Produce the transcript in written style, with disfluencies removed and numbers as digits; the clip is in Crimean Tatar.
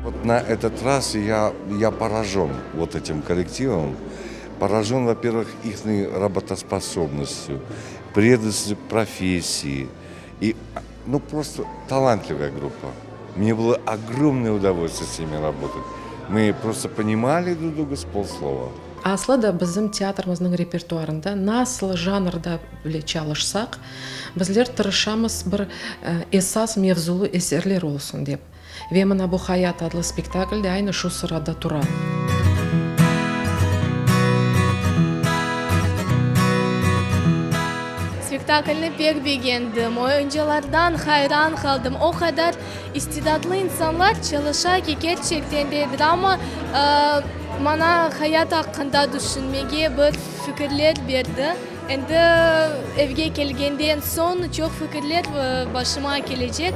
Vot na etot raz ya ya porajen vot etim kollektivom, porajen, vo pervıh, ihniy rabotosposobnostyu, predannostyu professii i, nu, prosto talantlivaya gruppa. Mne bylo ogromnoye udovolstviye s nimi rabotat. Mı prosto ponimali drug druga s polslova. Aslı da bizim teatrimizniñ repertuarında nasıl janrda bile çalışsaq, bizler tırışamız bir esas mevzulı eserler olsun dep. Ve mına bu Hayat adlı spektakl de aynı şu sırada tura. Spektaklni pek begendim, oyuncılardan hayran qaldım. O qadar istidatlı insanlar çalışa ki, kerçekten de drama maña hayat aqqında düşünmege bir fikirler berdi. Endi evge kelgenden soñ çoq fikirler başıma kelecek.